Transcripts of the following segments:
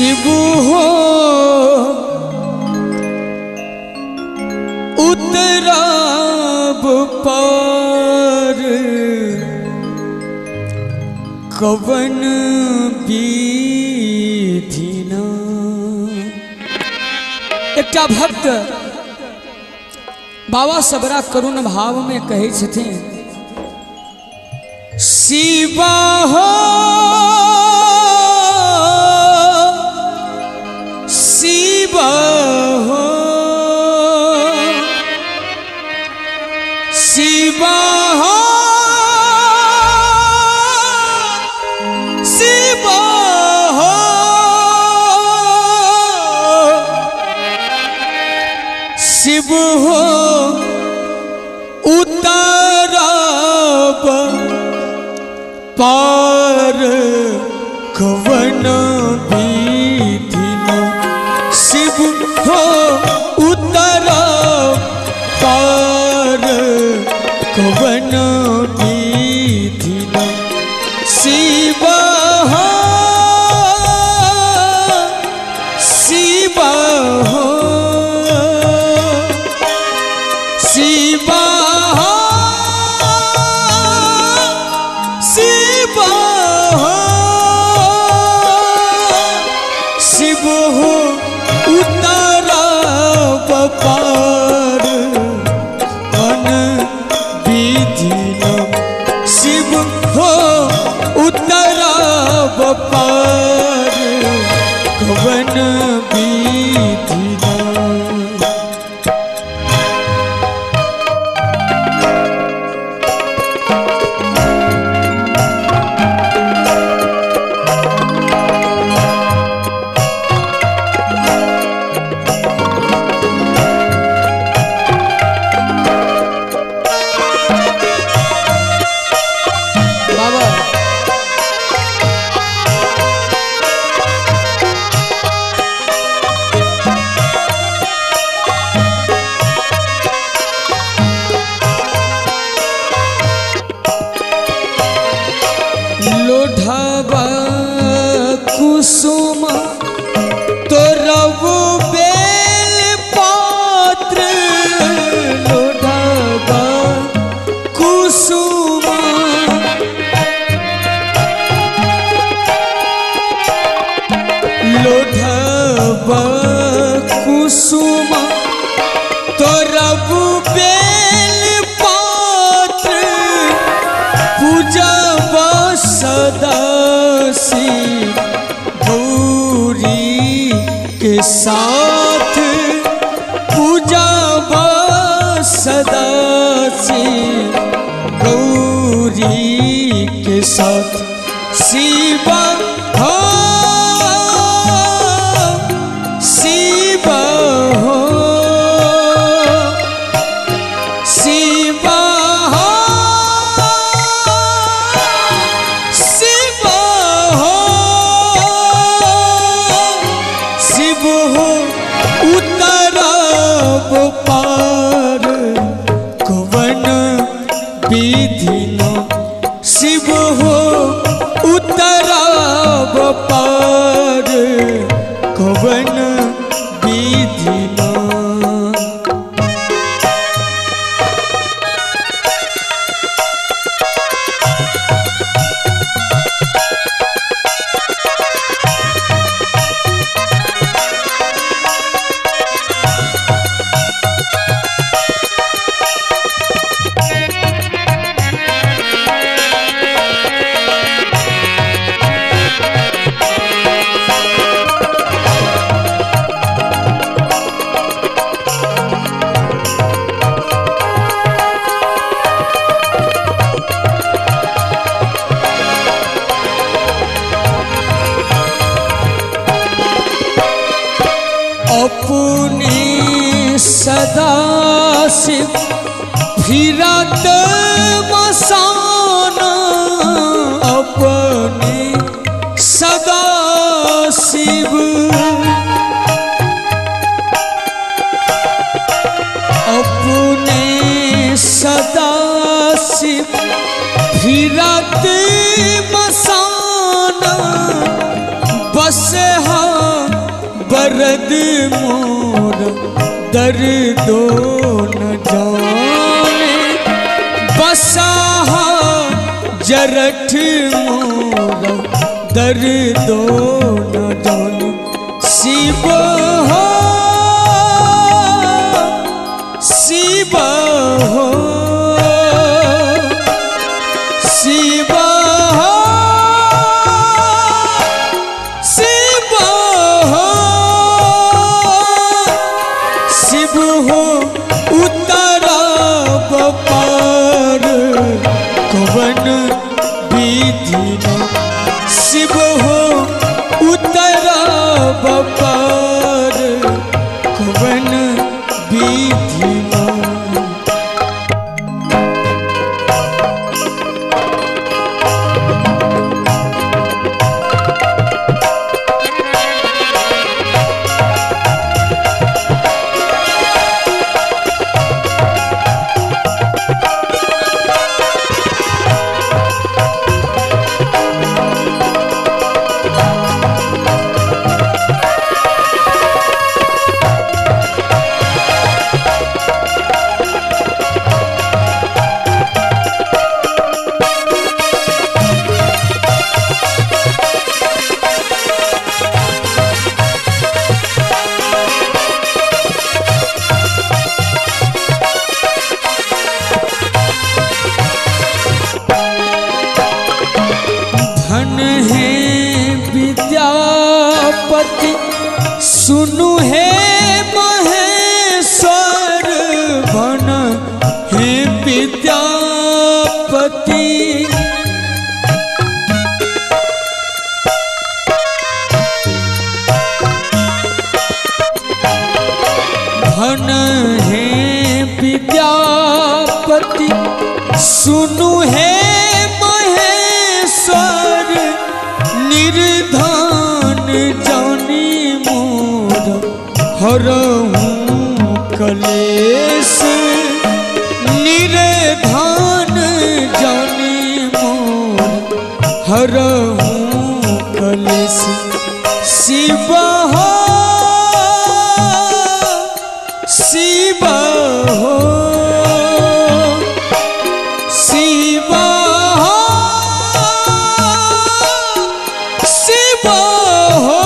शिव हो उतराब पार कवन विधि ना। एकटा भक्त बाबा सबरा करुण भाव में कहै छथिन, शिवा हो शिवा हो शिवा हो शिवा हो शिव हो उतरब पार कवन विधि न। शिव हो उतरब पार कवन विधि न। शिव हो शिव हो शिव हो शिव हो शिव हो उतरब पार कवन विधि न। शिव हो उतरब पार कवन विधि न। लोढ़वा कुसुम तोरब बेल पात्र, लोढ़वा कुसुम लोढ़वा कुसुम तोरब बेल पात्र, पूजब सदा शिव गौरी के साथ, पूजब सदा शिव गौरी के साथ। शिव हो शिव हो शिव हो शिव हो शिव हो उतरब पार कवन विधि न। शिव हो उतरब पार कवन विधि न। अपने सदा शिव फिरत मसाना, अपने सदा शिव अपने सदा शिव फिरत मसाना, बस हा दर्द मोर दर्दो न जाने, बसाहा जरठ मोर दर्दो न जाने। शिव हो शिव हो शिव हो शिव हो शिव हो उतरब पार कवन विधि न, शिव हो उतरब पार कवन विधि न। धन है विद्यापति सुनु है महेश्वर, बन है विद्यापति। धन है विद्यापति सुनु है महेश्वर, निर्धन जानी मोर हरहूँ कलेश, निर्धन जानी मोर हरहूँ कलेश। शिव हो शिव हो शिव हो शिव हो।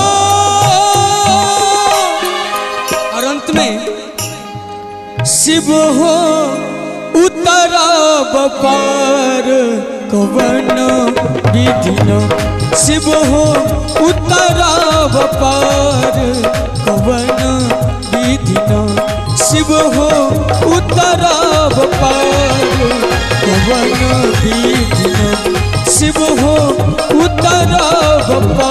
और अंत में शिव हो उतरब पार कवन विधि न, शिव हो उतरब पार कवन विधि न, शिव हो उतरब पार कवन विधि न, शिव हो उतरब पार।